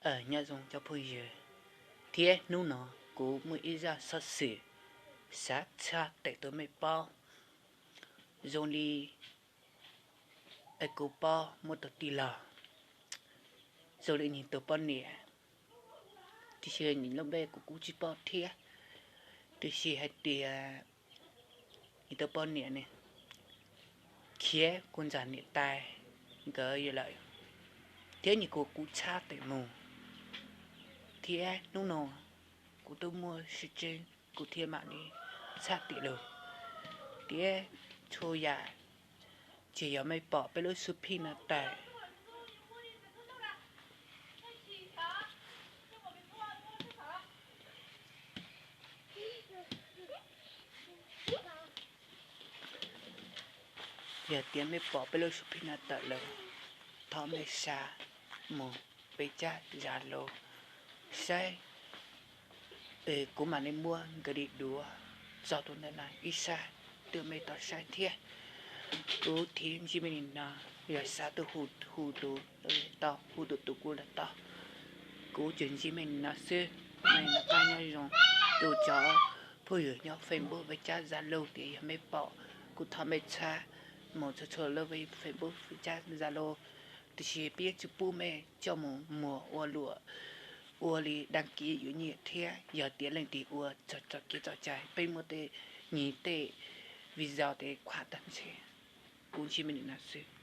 Nyob zoo cov phooj ywg, thiab hnub no kuv muaj ib zaj xov xwm xav tshaj tawm rau mej paub zoo li es kuv paub muaj tus tij laug zoo li nws tus poj niam, tiam sis nws lub npe kuv kuj tsis paub thiab, tiam sis hais tias nws tus poj niam ne khiav kuv ntxhais niam tais nkawd lawm, thiab nws kuj kuj tshaj tawm mus, thiab hnub no kuv twb muaj sib tseeb kuv thiaj mam li tshaj tawm lug, thiab txhua yam ces yog mej pom peb lub xub phij no tawm. Yog tias mej pom peb lub xub phij no tawm lawm, thov mej xa mus peb tsab Zalo saib, kuv mam li muab nkawd li duav tso rau ntawm no ib sab, tuaj mej tau saib thiab. Kuv thiaj ntsib mej li no, yog xav tuaj hu tus los tau, hu tus tus kuv los tau. Kuv tsuas ntsib mej li no xwb, mej noj qab nyob zoo, tus cov phooj ywg nyob Facebook peb tsab Zalo tias yog mej pom kuv thov mej txhab mus txhua txhua lub Facebook peb tsab Zalo, tiam sis peb tsis pub mej coj mus muag ua luam, ua li dag kiv yuav nyiam thiab. Yog tias leej twg ua txog txoj kev txoj cai peb muab tej nyiag tej video tej khuam tag nrho. Kuv ntsib mej li no xwb.